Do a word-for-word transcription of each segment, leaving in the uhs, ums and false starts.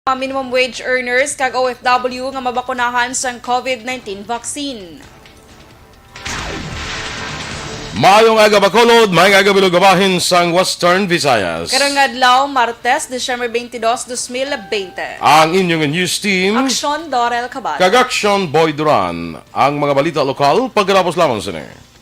mga minimum wage earners kag O F W nga mabakunahan sang COVID nineteen vaccine. Maayong aga, Bacolod, maayong aga, Bilog, bahin sang Western Visayas. Karong adlaw, Martes, Disyembre twenty-two, twenty twenty. Ang inyong news team, Aksyon Dorel Cabal kag Aksyon Boy Duran. Ang mga balita lokal, pagkatapos lamang sini.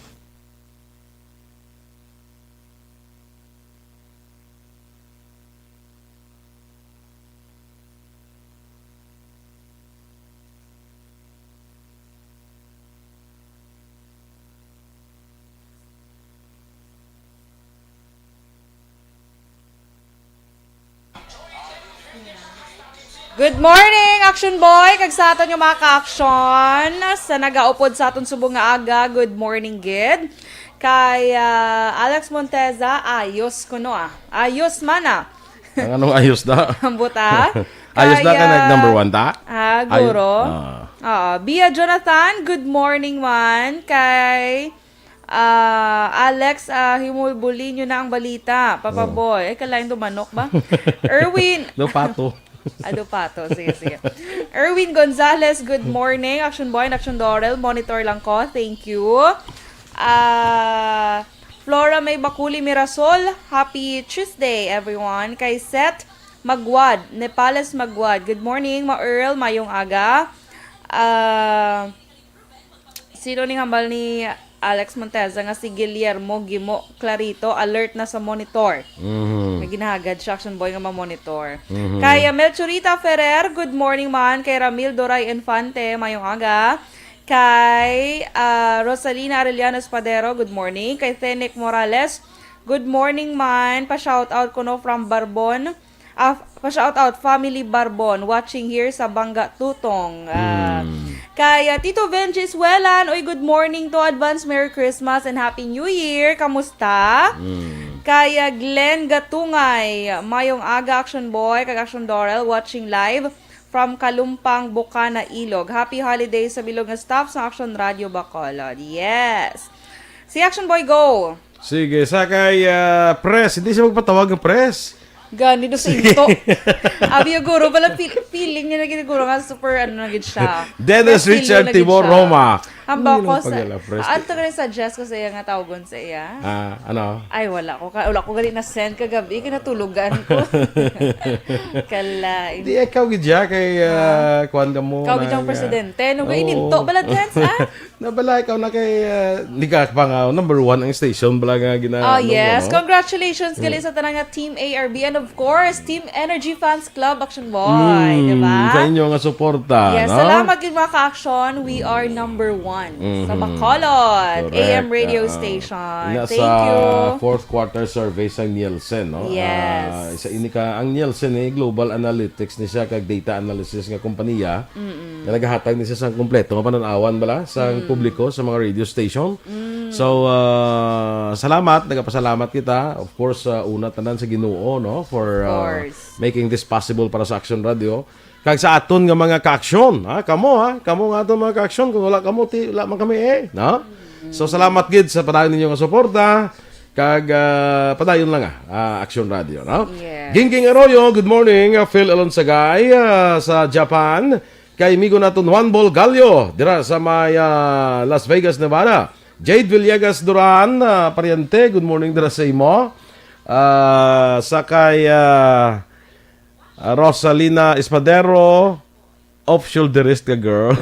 Good morning, Action Boy, kag sa aton nga mga ka-action sa nagaupod sa aton subong nga aga. Good morning gid kay, ah, Alex Monteza. Ayos kuno, ah. Ayos man, ah. Ang anong ayos da? Ang buta. Ayos da ka Kaya, nag number one ta? Ah, Ay-, guro. Ah. Oo. Bia Jonathan, good morning man. Kay, ah, Alex, ah, himulbuli nyo na ang balita. Papa Oo. Boy. Ay, kalain to manok ba? Erwin. No, pato. Ado pato. Sige, sige. Erwin Gonzalez, good morning. Action Boy and Action Dorel, monitor lang ko. Thank you. Ah, Flora May Bakuli Mirasol, happy Tuesday, everyone. Kay Seth Magwad, Nepales Magwad, good morning, Ma Earl, mayong aga. Ah, sino ning hambal ni Alex Monteza nga si Guillermo Gimo Clarito, alert na sa monitor? Mhm. May ginahagad siya, Action Boy, nga ma-monitor. Mhm. Kay, ah, Melchorita Ferrer, good morning man. Kay Ramil Doray Infante, mayong aga. Kay, ah, Rosalina Arellano Espadero, good morning. Kay Thenic Morales, good morning man. Pa-shoutout ko, no, from Barbon. Ah, pa-shoutout, family Barbon, watching here sa Banga Tutong. Ah, Mm. kay, ah, Tito Venge's Welan, uy, good morning to, advance Merry Christmas and Happy New Year. Kamusta? Mm. Kay, ah, Glenn Gatungay, mayong aga, Action Boy, kag Action Dorel, watching live from Kalumpang, Bukana, Ilog. Happy holidays sa bilog nga staff sa Action Radio Bacolod. Yes. Si Action Boy, go. Sige, sa kay, ah, Pres, hindi siya magpatawag ng Pres. Gani do sa into. Abi, guro, pala feel-, feeling niya na gid, guro, nga super, ano na gid siya. Dennis Mas Richard feeling na gid Timor siya. Roma. Hamba Hindi ko lang sa, pagkala, Pres. Ato ka rin suggest ko sa iya nga tawgon sa iya? Ah, ano? Ay, wala ko ka, wala ko gali na send kagabi, kinatulugan ko. Kala, Hindi, ikaw gid siya kay, ah, Ah. kuwan ka mo Ikaw gid na, ang ah, presidente. Nung Oo. ininto, bala, Dennis, ah? Nabala ikaw na kay, ah, hindi ka pa nga, number one ang station, bala nga gina-, Oh, ano mo, yes. no? Congratulations, Mm. gali sa tanan nga Team A R B and of course, Team Energy Fans Club, Action Boy, Mm, di ba? sa inyo nga suporta, Yes, no? salamat gid, mga ka-action. We are number one sa Mhm. Bacolod Correct. A M radio Ah, station. ina Thank sa you. fourth quarter survey sa Nielsen, no? Yes. Ah, isa ini ka, ang Nielsen, eh, global analytics ni siya kag data analysis nga kompanya. Mm-mm. Nga nagahatag ni siya sang kompleto nga panan-awan bala sang Mm. publiko sa mga radio station. Mm. So, ah, salamat, nagapasalamat kita. Of course, ah, una tanan sa Ginoo, no, for, Of ah, course. making this possible para sa Action Radio. Kag sa aton nga mga ka-action, ha? Kamo, ha? Kamo nga aton mga ka-action, kung wala kamo, ti, wala man kami, eh, no? Mm. So, salamat gid sa padayon ninyo nga suporta. Kag, ah, padayon lang, ah, ah, Action Radio, no? Yes. Gingging Arroyo, good morning. Ah, Phil Alonsagay, ah, sa Japan. Kay amigo naton Juan Bolgallo, dira sa may, ah, Las Vegas, Nevada. Jade Villegas Duran, ah, paryente, good morning dira sa imo. Ah, sa kay, ah, ah, Rosalina Espadero, off shoulderist ka, girl.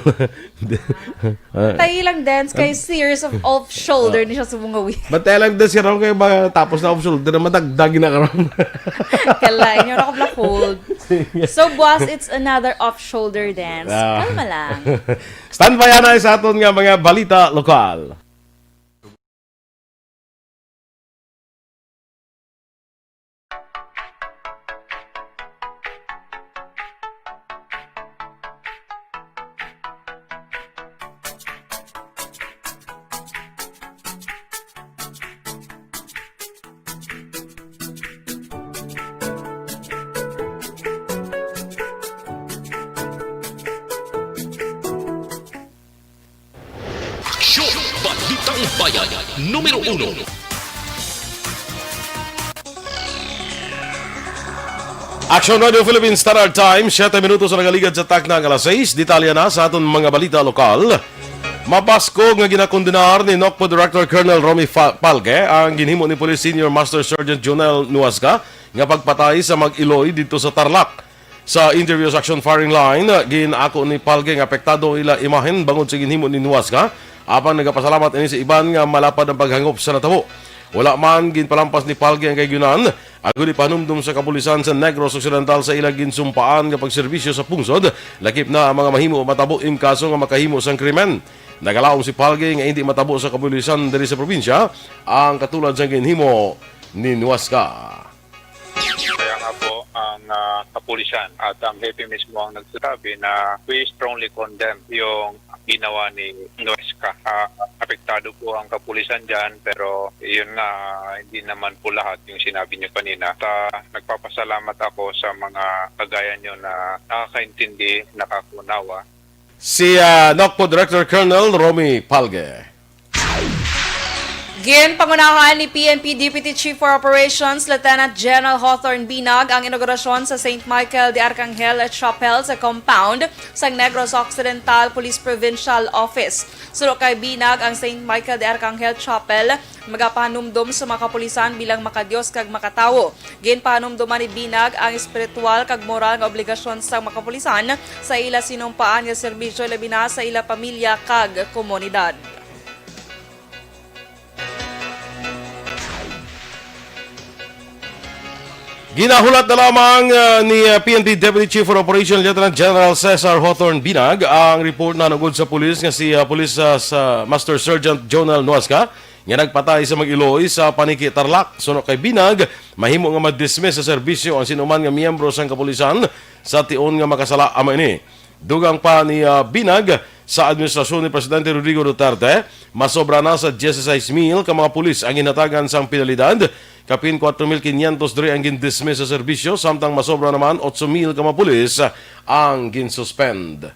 Ah. Tayo lang dance kay series of off shoulder ni siya sa mga week. Ba't tayo lang dance ka ron kay mga tapos na off shoulder na madagdag na karon? Kala, inyo na ko black hold. Sige. So, boss, it's another off shoulder dance. Ah. Kalma lang. Standby na sa aton nga mga balita lokal. Aksyon! Balitang Bayan, numero uno. Action Radio Philippines Standard Time, siyete minutos ang nagaligad sa takna nga alas sais. Detalye na sa aton mga balita lokal. Mabaskog nga ginakondenar ni NOCPO Director Colonel Romy Fa- Palge ang ginhimo ni Police Senior Master Sergeant Jonel Nuasca nga pagpatay sa mag-iloy didto sa Tarlac. Sa interview sa Action Firing Line, gin-ako ni Palge nga apektado ang ila imahen bangod sa ginhimo ni Nuasca, apang nagapasalamat ini sa iban nga malapad ang paghangop sa natabo. Wala man ginpalampas ni Palge ang kahigayonan, agod ipahanumdom sa kapulisan sa Negros Occidental sa ilang ginsumpaan nga pagserbisyo sa pungsod, lakip na ang mga mahimo matabo ing kaso nga makahimo sang krimen. Nagalaom si Palge nga indi matabo sa kapulisan diri sa probinsya ang katulad sang ginhimo ni Nuasca. Kaya nga po ang ah, kapulisan at ang hepe mismo ang nagsasabi na we strongly condemn yung ginawa ni Nuesca. Ah, apektado po ang kapulisan dyan, pero yun nga, hindi naman po lahat yung sinabi niyo kanina. At ah, nagpapasalamat ako sa mga kagaya niyo na nakakaintindi, nakakunawa. Si ah, NOCPO Director Colonel Romy Palge. Ginpangunahan ni P N P Deputy Chief for Operations Lieutenant General Hawthorne Binag ang inaugurasyon sa Saint Michael de Arcangel Chapel sa compound sang Negros Occidental Police Provincial Office. Suno kay Binag, ang Saint Michael de Arcangel Chapel magapahanumdom sa mga kapulisan bilang makadios kag makatawo. Ginpahanumdoman ni Binag ang espiritual kag moral nga obligasyon sang mga kapulisan sa ila sinumpaan nga serbisyo, labi na sa ila pamilya kag komunidad. Ginahulat na lamang ah, ni ah, P N P Deputy Chief for Operation Lieutenant General Cesar Hawthorne Binag ang report nahanungod sa pulis nga si ah, Police ah, sa Master Sergeant Jonel Nuasca nga nagpatay sa mag-iloy sa Paniki, Tarlac. Suno kay Binag, mahimo nga ma-dismiss sa serbisyo ang sinuman nga miyembro sang kapulisan sa tion nga makasala amo ini. Dugang pa ni ah, Binag, sa administrasyon ni Presidente Rodrigo Duterte, masobra na sa dieciséis mil ka mga pulis ang ginhatagan sang penalidad, kapin kuwatro mil kinyentos diri ang gindismiss sa serbisyo, samtang masobra naman otso mil ka mga pulis ang ginsuspend.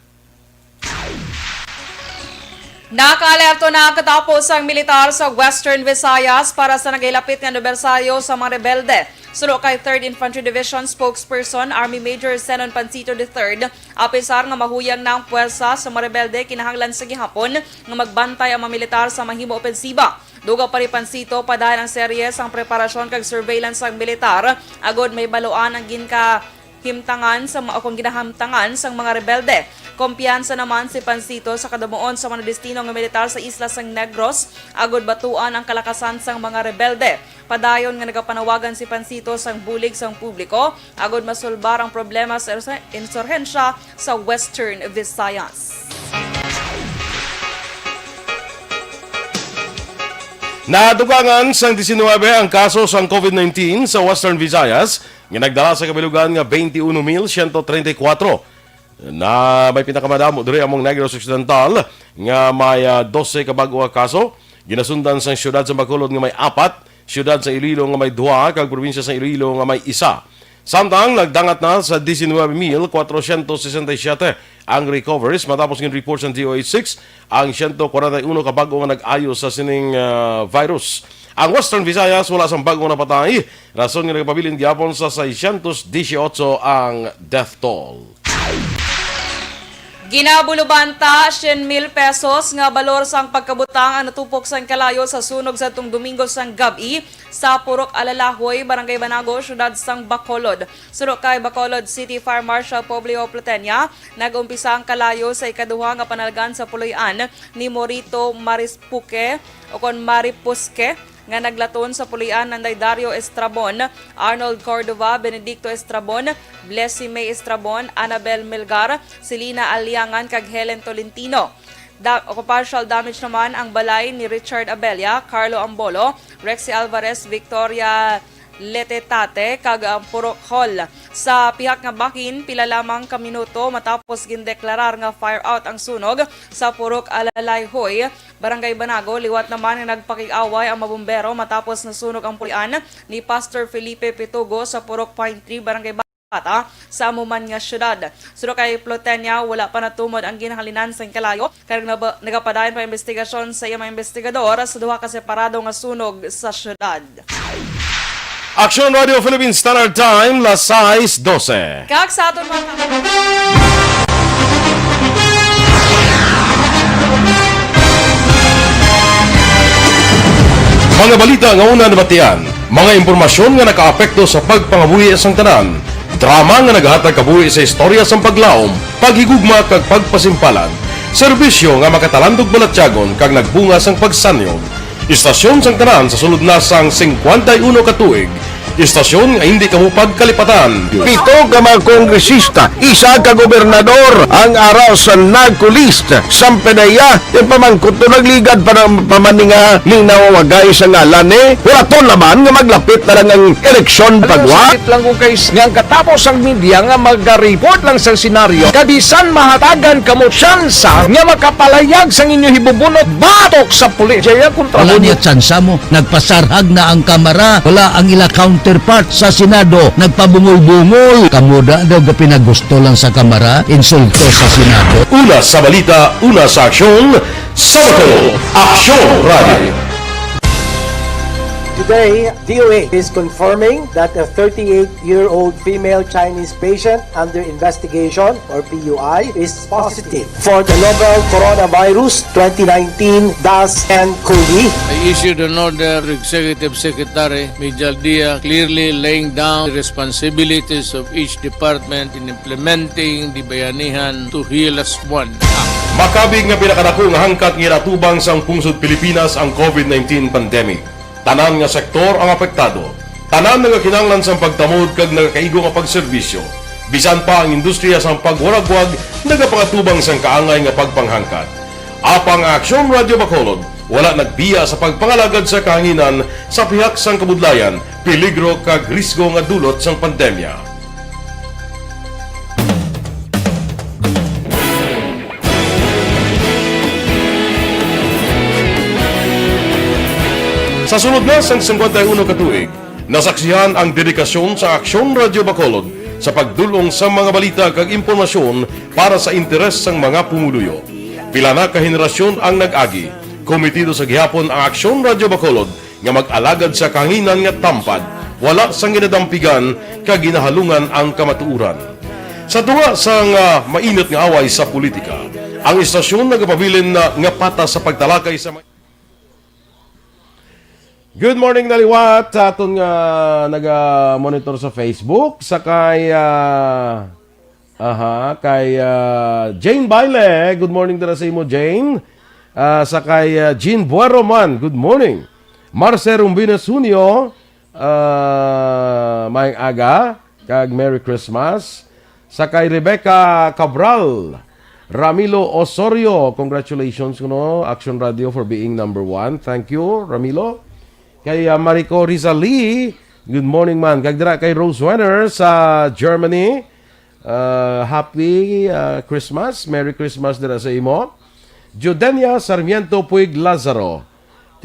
Nakaalerto na ang katapo sang militar sa Western Visayas para sa nagahilapit nga anibersaryo sa mga rebelde. Suno kay Third Infantry Division spokesperson Army Major Zenon Pancito the third, apisar nga mahuyang na ang puwersa sa mga rebelde, kinahanglan sa gihapon nga magbantay ang mga militar sa mahimo opensiba. Dugang pa ni Pancito, padayon ang serye sang preparasyon kag surveillance sang militar agod mahibaluan ang ginka himtangan sa mga, o kung ginahamtangan sang mga rebelde. Kumpiyansa naman si Pancito sa kadamuon sa mga destino nga militar sa isla sang Negros agud batuan ang kalakasan sang mga rebelde. Padayon nga nagapanawagan si Pancito sang bulig sang publiko agud masulbar ang problema sa insurhensya sa Western Visayas. Nadugangan sang diecinuebe ang kaso sang COVID nineteen sa Western Visayas nga nagdala sa kabilugan nga twenty-one mil ciento treinta y cuatro. Na may pinakamadamo diri among Negros Occidental nga may ah, dose ka bag-o nga kaso. Ginasundan sang siyudad sa Bacolod nga may apat, siyudad sa Iloilo nga may duha, kag probinsya sa Iloilo nga may isa. Samtang nagdangat na sa diecinuebe mil cuatrocientos sesenta y siete ang recoveries matapos gin-report sang D O H six ang ciento cuarenta y uno ka bag-o nga nag-ayo sa sining ah, virus. Ang Western Visayas wala sang bag-o nga napatay, rason nga nagapabilin gyapon sa seiscientos dieciocho ang death toll. Ginabulubanta syen mil pesos nga balor sang pagkabutang ang natupok sang kalayo sa sunog sadtong Domingo sang gab-i sa Purok Alalahoy, Barangay Banago, Siyudad sang Bacolod. Suno kay Bacolod City Fire Marshal Publio Platenia, nag-umpisa ang kalayo sa ikaduha nga panalgan sa puloy-an ni Morito Marispuque o kon Maripusque nga naglaton sa puloy-an nanday Dario Estrabon, Arnold Cordova, Benedicto Estrabon, Blessy May Estrabon, Annabel Melgar, Selina Aliangan kag Helen Tolentino. Da- o partial damage naman ang balay ni Richard Abella, Carlo Ambolo, Rexy Alvarez, Victoria Letetate kag ang Purok Hall. Sa pihak nga bahin, pila lamang ka minuto matapos gindeklarar nga fire out ang sunog sa Purok Alalayhoy, Barangay Banago, liwat naman nga nagpakig-away ang mga bumbero matapos nasunog ang puloy-an ni Pastor Felipe Pitugo sa Purok Pine Tree, Barangay Bata, sa amo man nga siyudad. Suno kay Plotenia, wala pa natumod ang ginhalinan sang kalayo, kag naba- nagapadayon pa investigasyon sa iyang mga investigador sa duha ka separado nga sunog sa siyudad. Aksyon Radio Philippine Standard Time, las sais dose. Kag sa aton mga ka- Mga balita nga una nabatian, mga impormasyon nga nakaapekto sa pagpangabuhi sang tanan, drama nga nagahatag kabuhi sa istorya sang paglaom, paghigugma kag pagpasimpalan, serbisyo nga makatalandog balatyagon kag nagbunga sang pagsanyog. Istasyon sang tanan sa sulod na sang singkwenta y uno ka tuig. Istasyon nga hindi kamo pagkalipatan. Pito ka mga kongresista, isa ka gobernador ang ara sa narco list. Sampanaya, ipamangkot to, nagligad pa ng pamaninga ning nawawagay sa ngalan ni. Wala to laman nga maglapit na lang ang eleksyon pagwa. Sakit lang ko kay s-, nga ang katapos ang media nga mag-report lang sa senaryo, kabisan mahatagan kamo tsansa nga makapalayag sang inyo hibubunot batok sa pulis. Jaya kontra Wala mo. Niya tsansa mo. Nagpasarhag na ang Kamara. Wala ang ila counterpart sa Senado. Nagpabungol-bungol. Kamo da daw ga pinagusto lang sa Kamara. Insulto sa Senado. Una sa balita, una sa aksyon, Sabado, Aksyon Radio. Today, D O H is confirming that a thirty-eight-year-old female Chinese patient under investigation, or P U I, is positive for the novel coronavirus twenty nineteen dash ten COVID. I issued an order to Executive Secretary Mijal Dia, clearly laying down the responsibilities of each department in implementing the Bayanihan to Heal Us One Act. Makabig nga pinakadako nga hangkat nga ginatubang sang pungsod Pilipinas ang COVID nineteen pandemic. Tanan nga sektor ang apektado. Tanan nagakinahanglan sang pagtamod kag nagakaigo nga pagserbisyo. Bisan pa ang industriya sang pagwaragwag nagapangatubang sang kaangay nga pagpanghangkat. Apang ang Aksyon Radyo Bacolod wala nagbiya sa pagpangalagad sa kahanginan sa pihak sang kabudlayan, peligro kag risgo nga dulot sang pandemya. Sa sulod na sang singkwenta y uno ka tuig, nasaksihan ang dedikasyon sa Aksyon Radyo Bacolod sa pagdul-ong sa mga balita kag impormasyon para sa interes sang mga pumuluyo. Pila na ka henerasyon ang nag-agi. Komitido sa gihapon ang Aksyon Radyo Bacolod nga mag-alagad sa kahanginan nga tampad, wala sang ginadampigan kag ginahalungan ang kamatuoran. Sa tunga sang, ah, mainit nga away sa politika, ang istasyon nagapabilin na nga patas sa pagtalakay sa ma-, Good morning, naliwat sa aton nga naga-monitor sa Facebook. Sa kay, ah, aha, kay, ah, Jane Baile. Good morning dira sa imo, Jane. Ah, sa kay, ah, Jean Buero man. Good morning. Marce Rumbines Junio, ah, maayong aga kag Merry Christmas. Sa kay Rebecca Cabral, Ramilo Osorio, congratulations kuno, Action Radio, for being number one. Thank you, Ramilo. Kay, ah, Marico Rizali, good morning man. Kag dira kay Rose Wenner sa Germany, ah, happy, ah, Christmas. Merry Christmas dira sa imo. Judenia Sarmiento Puig Lazaro.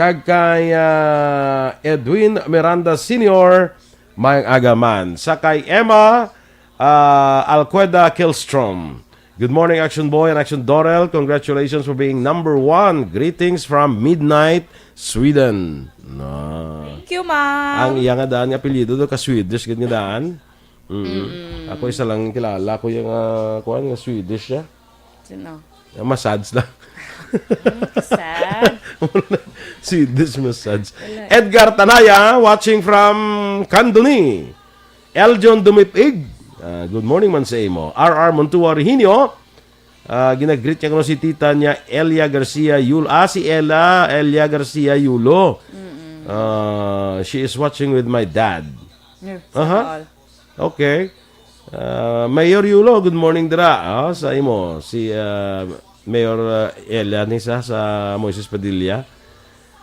Kag kay, ah, Edwin Miranda Senior, maayong aga man. Sa kay Emma, ah, Alcueda Kilstrom. Good morning, Action Boy and Action Dorel. Congratulations for being number one. Greetings from Midnight, Sweden. Na. Thank you, ma'am. Ang iya nga daan nga apelyido do ka Swedish gid nga daan. Mm. Mm-mm. Ako isa lang kilala ko yung, ah, kuwan nga Swedish siya. Sino? Ah, massage lang. Mm, sad. Swedish massage. Wala. Edgar Tanaya, watching from Candoni. Eljon Dumipig. Ah, good morning man sa imo. R R Montua Rehinio. Ah, ginagreet niya kuno si tita niya, Elia Garcia Yulo. Ah, si Ella, Elia Garcia Yulo. Mm-mm. Ah, she is watching with my dad. Yeah, Aha. Sana all. Okay. Ah, Mayor Yulo, good morning dira, ah, sa imo. Si, ah, Mayor, ah, Elia ni sa, sa Moises Padilla.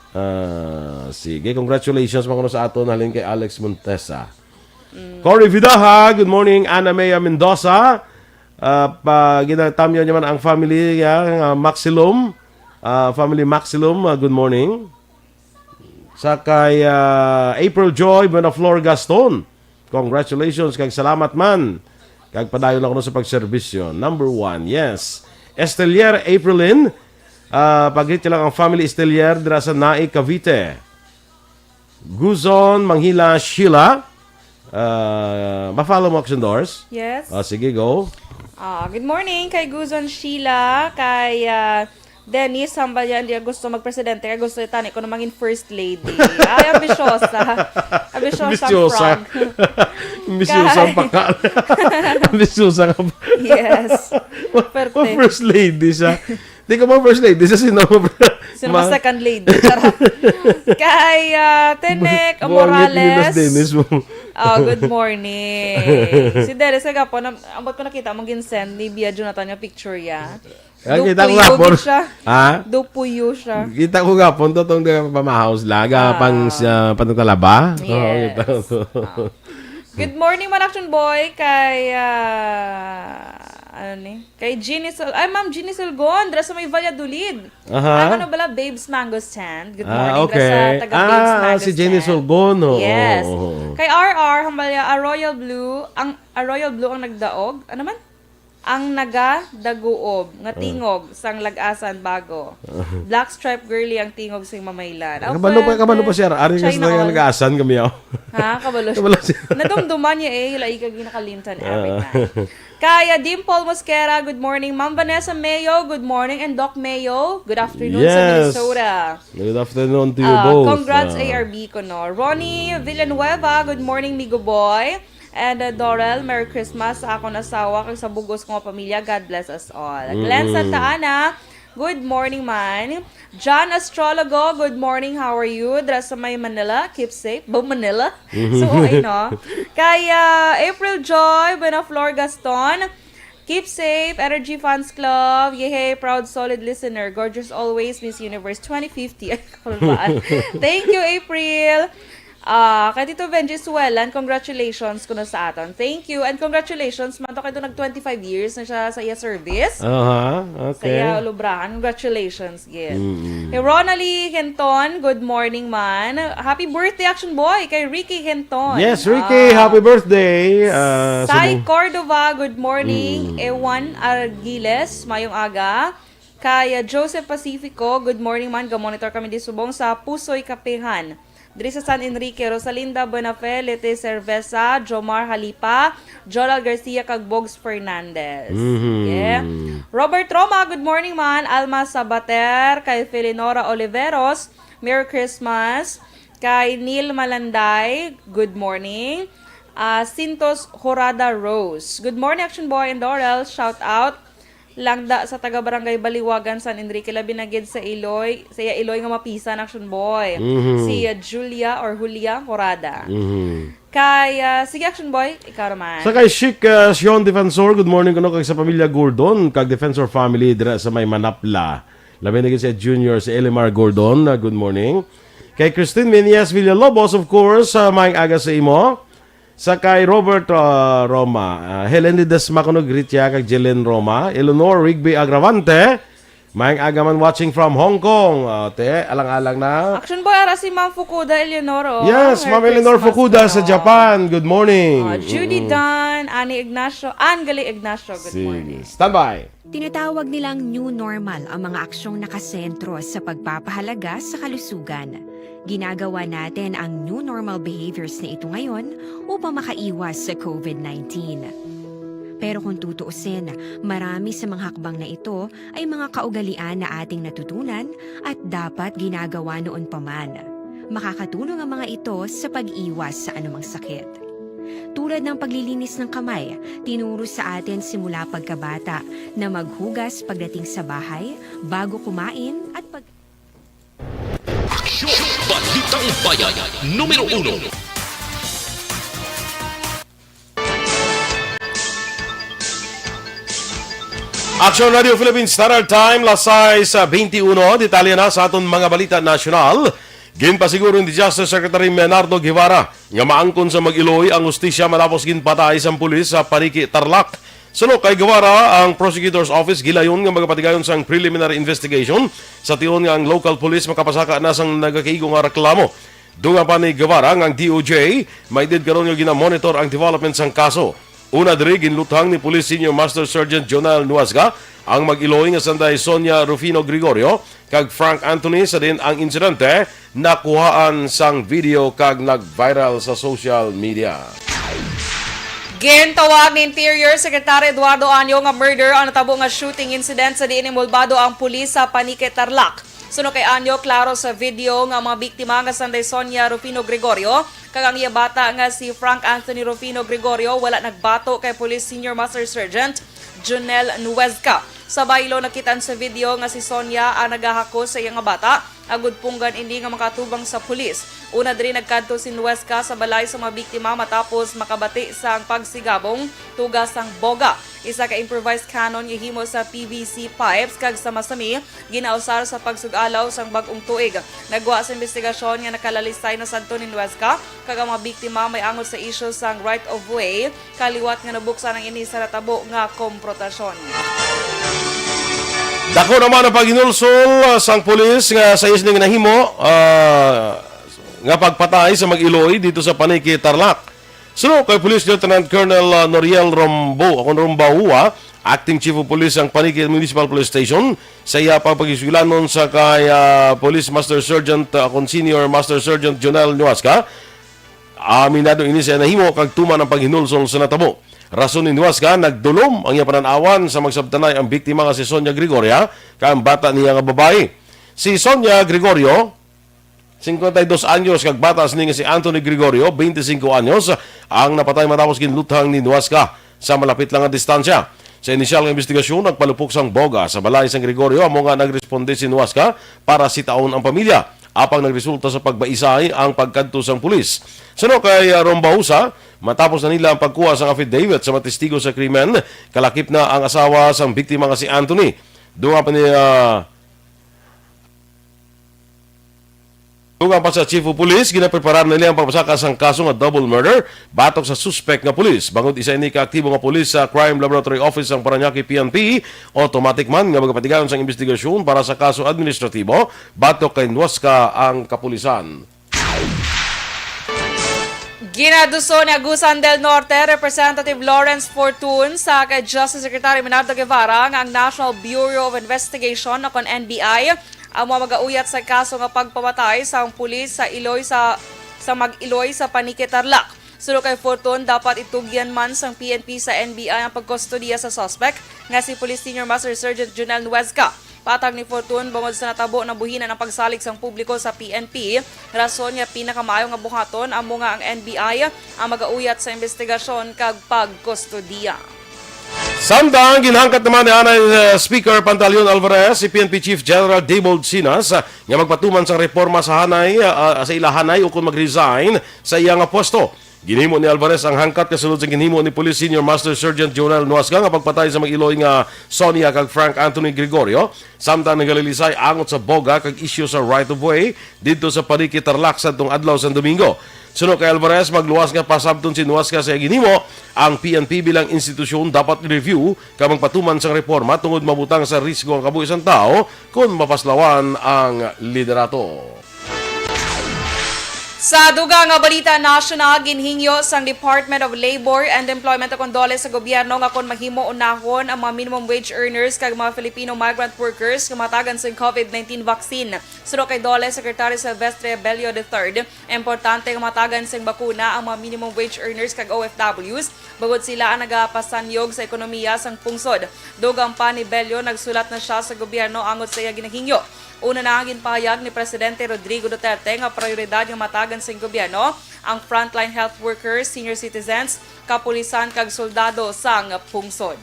Ah, sige, congratulations man kuno sa aton halin kay Alex Montesa. Mm. Cory Vidaja, good morning. Ana Mea Mendoza, ah, pa, ginatamyaw niya man ang family, ah, nga Maxilum. Ah, family Maxilum, ah, good morning. Sa kay, ah, April Joy Buenaflor Gaston, congratulations kag salamat man. Kag padayon lang kuno sa pagserbisyo. Number one, yes. Estelier Aprilin, ah, pag-greet lang ang family Estelier dira sa Naik, Cavite. Guzon, Manghila, Sheila. Ah, ma-follow mo, Action Doors? Yes. Ah, sige, go. Ah, good morning kay Guzon Sheila, kay ah, Dennis Hambalyan, di gusto magpresidente, kay gusto tani ko na mangin first lady. Ay, ambisyosa. Ambisyosa. Ambisyosa. Frog. Ambisyosa ang Kay- pakal. Ambisyosa ka. Yes. Perte. Ma-first lady siya. Di ka ma-first lady siya, sino? Sino ma second lady? Charot. Kay ah, Tenek Buang Nicolas Morales. Dennis mo. Oh, good morning. Si Dennis kagapon, am- ambot ko nakita mong ginsend ni Bia Jonathan nga picture ya. Ah, kita ko Dupuyo gapon. gid siya. Ha? Dupuyo siya. Kita ko gapon to tong pamahaw laga Ah. pang sa panatalaba. Oo, Yes. kita ko. Ah. Good morning, man Action Boy, kay ah, ano ni? Kay Jeannie Sul ay, Ma'am Jeannie Sulgon, dra sa may Valladolid. Aha. Ano bala, Babes Mango Stand. Good Ah, morning, dra sa okay. taga Babes Ah, Mango si Jenny Stand. Sulgon, oo, Yes. oo, oo. Kay R R, hambal niya, a Royal Blue, ang a Royal Blue ang nagdaog. Ano man? Ang nagadaguob nga Ah. tingog sang Lagasan Bago. Black Stripe Girly ang tingog sing mamaylan. Of Kabalo pa, course, kabalo pa siya. Ari nga China sa all. Lagasan kami, oh. Ha? Kabalo siya. Kabalo siya. Nadumduman niya eh, laig kag nakalimtan every Ah. time. Kaya Dimple Mosquera, good morning. Ma'am Vanessa Mayo, good morning. And Doc Mayo, good afternoon sa Yes. Minnesota. Good afternoon to you Ah, both. congrats, Ah. A R B ko, no? Ronnie Villanueva, good morning, Migo Boy. And uh, Dorel, Merry Christmas sa akong asawa kag sa bugos ko nga pamilya. God bless us all. Glenn Mm-mm. Santa Ana, good morning, man. John Astrologo, good morning, how are you? Dra sa may Manila, keep safe. Ba, Manila? Mm-hmm. So, okay, no? Kay ah, April Joy, Buena Flor Gaston, keep safe. Energy Fans Club, yehey, proud, solid listener. Gorgeous always, Miss Universe twenty fifty. Ay, kakulbaan. Thank you, April. Ah, kay Tito Benji Suelan, congratulations kuno sa aton. Thank you and congratulations man to kay nag twenty-five years na siya sa iya service. Aha, Sa okay. iya ulubrahan. Congratulations, gid. Mm-mm. Kay Ronalie Henton, good morning man. Happy birthday, Action Boy, kay Ricky Henton. Yes, Ricky, Ah, happy birthday. Ah, sa Sai mong- Cordova, good morning. Mm. Ewan Argiles, mayong aga. Kay ah, Joseph Pacifico, good morning man. Ga-monitor kami di subong sa Pusoy Kapihan. Diri sa San Enrique, Rosalinda Buenafe, Lete Cerveza, Jomar Halipa, Joral Garcia, kag Bogs Fernandez. Mhm. Yeah. Robert Roma, good morning man. Alma Sabater, kay Felinora Oliveros, Merry Christmas. Kay Neil Malanday, good morning. Ah, Sintos Horada Rose, good morning, Action Boy and Dorel. Shout out. Langda sa taga Barangay Baliwagan, San Enrique, labi na gid sa Iloy, sa iya Iloy nga mapisan, Action Boy. Mhm. Si uh, Julia or Julia Corada. Mhm. Kay, ah, sige, Action Boy, ikaw naman. Sa kay Chic, uh, Sean Defensor, good morning kuno kag sa pamilya Gordon kag Defensor family dira sa may Manapla. Labi na gid si Junior, si Elimar Gordon, uh, good morning. Kay Christine Meneas Villalobos, of course, uh, maayong aga sa imo. Sa kay Robert uh, Roma, uh, Helen Ledesma kuno, greet ya kag Jelen Roma, Eleanor Rigby Agravante, maayong aga man, watching from Hong Kong. Uh, te, alang-alang na. Action Boy, ara si Ma'am Fukuda Eleanor, oh. Yes, Merry Ma'am Eleanor Christmas Fukuda kuno. sa Japan. Good morning. Oh, Judy Mm-mm. Dan, Annie Ignacio, Angali Ignacio, good Sige. Morning. Standby. Tinatawag nilang new normal ang mga aksyong nakasentro sa pagpapahalaga sa kalusugan. Ginagawa natin ang new normal behaviors na ito ngayon upang makaiwas sa COVID nineteen. Pero kung tutuusin, marami sa mga hakbang na ito ay mga kaugalian na ating natutunan at dapat ginagawa noon pa man. Makakatulong ang mga ito sa pag-iwas sa anumang sakit. Tulad ng paglilinis ng kamay, tinuro sa atin simula pagkabata na maghugas pagdating sa bahay, bago kumain, at pag- Aksyon! Balitang Bayan, numero uno. Action Radio Philippines Standard Time, las sais, ah, twenty-one. Detalye na sa aton mga balita nasyonal. Ginpasiguro ni Justice Secretary Menardo Guevara nga maangkon sa mag-Iloy ang hustisya matapos ginpatay sang pulis sa Parique, Tarlac. Suno kay Guevara, ang Prosecutor's Office gilayon nga magapatigayon sang preliminary investigation sa tion nga ang local police makapasaka na sang nagakigo nga reklamo. Dunga pa ni Guevara nga ang D O J may did karon nga ginamonitor ang development sang kaso. Una diri, ginluthang ni Police Senior Master Sergeant Jonel Nuasga Ang mag-iloy nga sanday Sonia Rufino Gregorio kag Frank Anthony, sa diin ang insidente nakuhaan sang video kag nag-viral sa social media. Gintawag ni Interior Secretary Eduardo Anyo nga murder ang natabo nga shooting incident sa diin inbolbado ang pulis sa Panique, Tarlac. Suno kay Anyo, klaro sa video nga mga biktima nga sanday Sonia Rufino Gregorio kag ang iya bata nga si Frank Anthony Rufino Gregorio wala nagbato kay Police Senior Master Sergeant Jonel Nuezca. Sa baylo, nakitaan sa video nga si Sonia ang nagahakos sa iya nga bata agud punggan ini nga makatubang sa pulis. Una diri, nagkadto si Nuezca sa balay sa mga biktima matapos makabati sang pagsigabong tugas sang boga, isa ka improvised cannon nga himo sa P V C pipes kag sama-sami ginausar sa pagsug-alaw sang bag-ong tuig. Nagwa sa imbestigasyon nga nakalalisay na sadto ni Nuezca kag ang mga biktima may angot sa isyu sang right of way, kaliwat nga nabuksan ang ini sa natabo nga komprontasyon. Dako naman ang paghinulsol, ah, sang pulis nga sa isning nahimo, ah, nga pagpatay sa mag-iloy dito sa Panique, Tarlac. Suno kay Police Lieutenant Colonel, ah, Noriel Rombo, akon Rombaua, Acting Chief of Police sang Panique Municipal Police Station, sa iya pagpakisugilanon sa kay, ah, Police Master Sergeant, ah, akon Senior Master Sergeant Jonel Nuasca, aminado ini sa nahimo kag tuman ang paghinulsol sa natabo. Rason ni Nuasca, nagdulom ang iya panan-awan sa magsabtanay ang biktima nga si Sonia Gregoria kag ang bata niya nga babayi. Si Sonia Gregorio, singkwenta y dos anyos, kag bata sini nga si Anthony Gregorio, bente singko anyos, ang napatay matapos ginluthang ni Nuasca sa malapit lang nga distansya. Sa inisyal nga imbestigasyon, nagpalupok sang boga sa balay sang Gregorio, amo nga nagresponde si Nuasca para sitaon ang pamilya. Apang nagresulta sa pagbaisay ang pagkadto sang pulis. Suno kay, ah, Rombausa, matapos na nila ang pagkuha sang affidavit sa mga testigo sa krimen, kalakip na ang asawa sang biktima nga si Anthony. Dunga pa ni, ah, dunga pa sa Chief of Police, ginapreparar nila ang pagpasaka sang kaso nga double murder batok sa suspek nga pulis. Bangod isa ini ka aktibo nga pulis sa Crime Laboratory Office sang Parañaque P N P, automatic man nga magapatigayon sang imbestigasyon para sa kaso administratibo batok kay Nuasca ang kapulisan. Ginaduso ni Agusan del Norte Representative Lawrence Fortun sa kay Justice Secretary Menardo Guevara nga ang National Bureau of Investigation, o kon N B I, ang mga magauyat sa kaso nga pagpamatay sa pulis sa iloy sa, sa mag-iloy sa Panique, Tarlac. Suno kay Fortun, dapat itugyan man sang P N P sa N B I ang pagkustodiya sa suspek nga si Police Senior Master Sergeant Junel Nuezca. Patag ni Fortun, bangod sa natabo, nabuhinan ang pagsalig sang publiko sa P N P, rason nga pinakamaayo nga buhaton amo nga ang N B I ang magauyat sa imbestigasyon kag pagkustodiya. Samtang ginhangkat naman ni anay, uh, Speaker Pantaleon Alvarez si P N P Chief General Dibold Sinas, uh, nga magpatuman sang reforma sa hanay, uh, sa ila hanay ukon mag-resign sa iya nga pwesto. Ginhimo ni Alvarez ang hangkat kasulod sa ginhimo ni Police Senior Master Sergeant Jonel Nuasga nga pagpatay sa mag-iloy nga Sonia kag Frank Anthony Gregorio, samtang nagalalisay angot sa boga kag isyu sa right of way didto sa Panique, Tarlac sadtong adlaw sang Domingo. Suno kay Alvarez, magluwas nga pasabton si Nuasga sa ginhimo, ang P N P bilang institusyon dapat i-review kag magpatuman sang reforma tungod mabutang sa risgo ang kabuhi sang tawo kon mapaslawan ang liderato. Sa dugang nga balita nasyonal, ginhingyo sang Department of Labor and Employment o kon DOLE sa gobyerno nga kon mahimo unahon ang mga minimum wage earners kag mga Filipino migrant workers nga matagan sang COVID nineteen vaccine. Suno kay DOLE Secretary Silvestre Bello the third, importante nga matagan sang bakuna ang mga minimum wage earners kag O F Ws, bangod sila ang nagapasanyog sa ekonomiya sang pungsod. Dugang pa ni Bello, nagsulat na sia sa gobyerno angot sa iya ginahingyo. Una na ang ginpahayag ni Presidente Rodrigo Duterte nga prioridad nga matagan sang gobyerno ang frontline health workers, senior citizens, kapulisan kag soldado sang pungsod.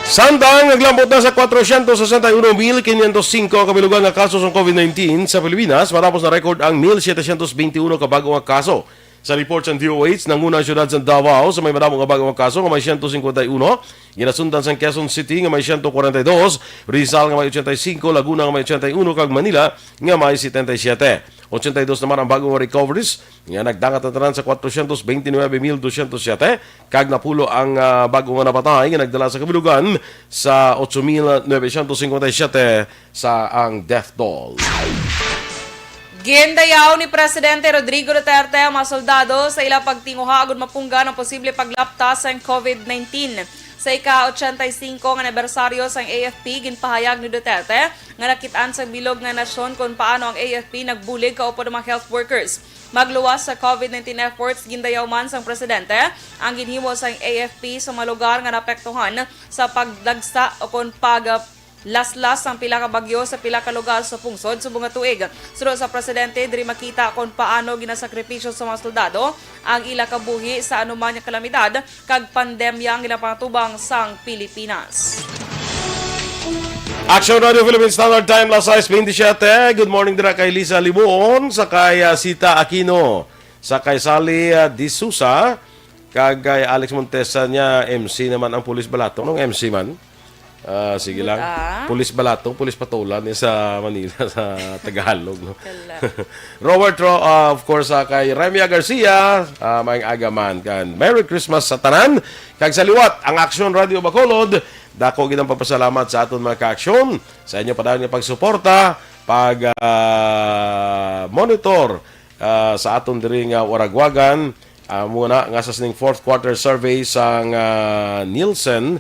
Samtang naglambot na sa kwatro siyento sesenta y uno mil quinientos singko ang kabilugan nga kaso sang COVID nineteen sa Pilipinas, matapos na-record ang mil setecientos veintiuno ka bag-o nga kaso. Sa report sang D O H, nanguna ang siyudad sa Davao sa may madamo nga bag-o nga kaso nga may siyento singkwenta y uno, ginasundan sang Quezon City nga may siyento kwarenta y dos, Rizal nga may ochenta y singko, Laguna nga may ochenta y uno, kag Manila nga may setenta y siete. Ochenta y dos naman ang bag-o nga recoveries nga nagdangat na tanan sa kwatro siyento bente nuebe mil dusyentos siyete, kag napulo ang, ah, bag-o nga napatay nga nagdala sa kabilugan sa ocho mil nuebe siyento singkwenta y siyete sa ang death toll. Gindayaw ni Presidente Rodrigo Duterte ang mga soldado sa ila pagtinguha agud mapunggan ang posible paglapta sang COVID nineteen. Sa ika-ochenta y cinco nga anibersaryo sang A F P, ginpahayag ni Duterte nga nakit-an sang bilog nga nasyon kon paano ang A F P nagbulig kaupod ang mga health workers. Magluwas sa COVID nineteen efforts, gindayaw man sang Presidente ang ginhimo sang A F P sa mga lugar nga naapektuhan sa pagdagsa o kon pag laslas sang pila ka bagyo sa pila ka lugar sa pungsod subong nga tuig. Suno sa presidente, diri makita kon paano ginasakripisyo sa mga soldado ang ila kabuhi sa anuman nga kalamidad kag pandemya ang ginapangtubang sang Pilipinas. Action Radio Philippine Standard Time, las sais bentisiete. Good morning dira kay Lisa Libuon, sa kay, ah, Sita Aquino, sa kay Sally, ah, D'Souza, kag kay Alex Montesa niya, M C naman ang Pulis Balatong. Anong M C man? Ah, sige lang. Ah. Pulis Balatong, Pulis Patulan ni sa Manila, sa Tagalog, no? Kala. Robert Ro-, ah, of course, ah, kay Remia Garcia, ah, maayong aga man. Kan, Merry Christmas sa tanan. Kag sa liwat, ang Action Radio Bacolod, dako gid ang pagpasalamat sa aton mga ka-aksyon, sa inyo padayon nga pagsuporta, pag, ah, monitor, ah, sa aton diri nga waragwagan. Ah, muna nga sa sining fourth quarter survey sang, ah, Nielsen,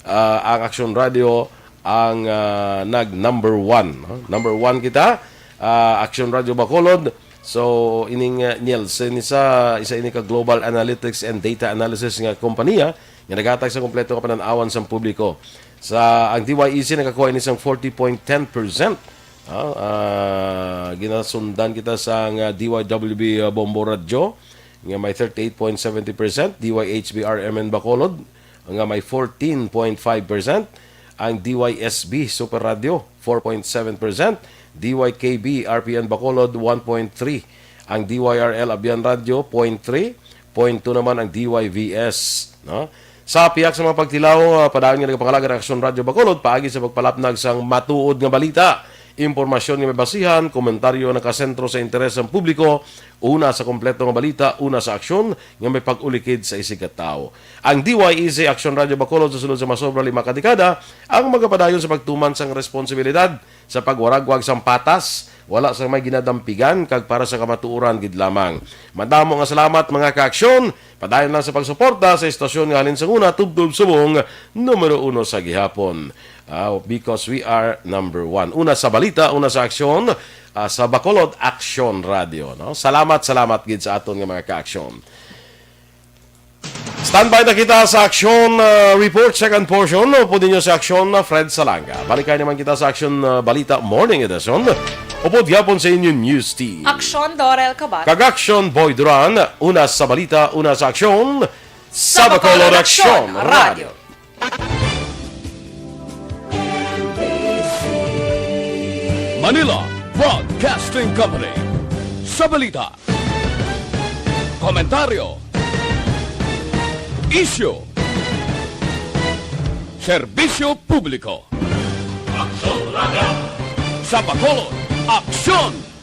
ah, ang Action Radio ang, ah, nag number one, no? Number one kita, ah, Action Radio Bacolod. So, ining, ah, Nielsen, isa, isa ini ka global analytics and data analysis nga kompanya nga naghatag sa kompleto nga panan-awan sang publiko. Sa, ang D Y E C nakakuha ini sang forty point ten percent. Ah, ah, ginasundan kita sang, ah, D Y W B, ah, Bombo Radyo nga may thirty-eight point seventy percent, D Y H B R M N Bacolod nga may fourteen point five percent, ang D Y S B Super Radio, four point seven percent, D Y K B R P N Bacolod, one point three, ang D Y R L Abian Radio, point three, point two naman ang D Y V S, no? Sa pihak sa mga pagtilaw, ah, padayon nga nagapangalaga ang Aksyon Radio Bacolod paagi sa pagpalapnag sang matuod nga balita, impormasyon nga may basihan, komentaryo nga nakasentro sa interes sang publiko, una sa kompleto nga balita, una sa aksyon nga may pag-ulikid sa isigkatawo. Ang D Y E C Aksyon Radio Bacolod sa sulod sa masobra lima ka dekada ang magapadayon sa pagtuman sang responsibilidad sa pagwaragwag sang patas, wala sang may ginadampigan, kag para sa kamatuoran gid lamang. Madamo nga salamat, mga kaaksyon. Padayon lang sa pagsuporta sa istasyon nga halin sang una tubtob subong numero uno sa gihapon. Ah, because we are number one. Una sa balita, una sa aksyon, ah, sa Bacolod Aksyon Radio, no? Salamat, salamat gid sa aton nga mga kaaksyon. Standby na kita sa aksyon, ah, report, second portion. Upod ninyo sa aksyon, ah, Fred Salanga. Balikan naman kita sa aksyon, ah, balita, morning edition. Upod gyapon sa inyo, News Team. Aksyon, Dorel Cabat. Kag aksyon, Boy Duran. Una sa balita, una sa aksyon, sa Bacolod Aksyon Radio. Manila Broadcasting Company. Sa balita, komentaryo, isyu, serbisyo publiko. Aksyon Radio. Sa Bacolod, aksyon.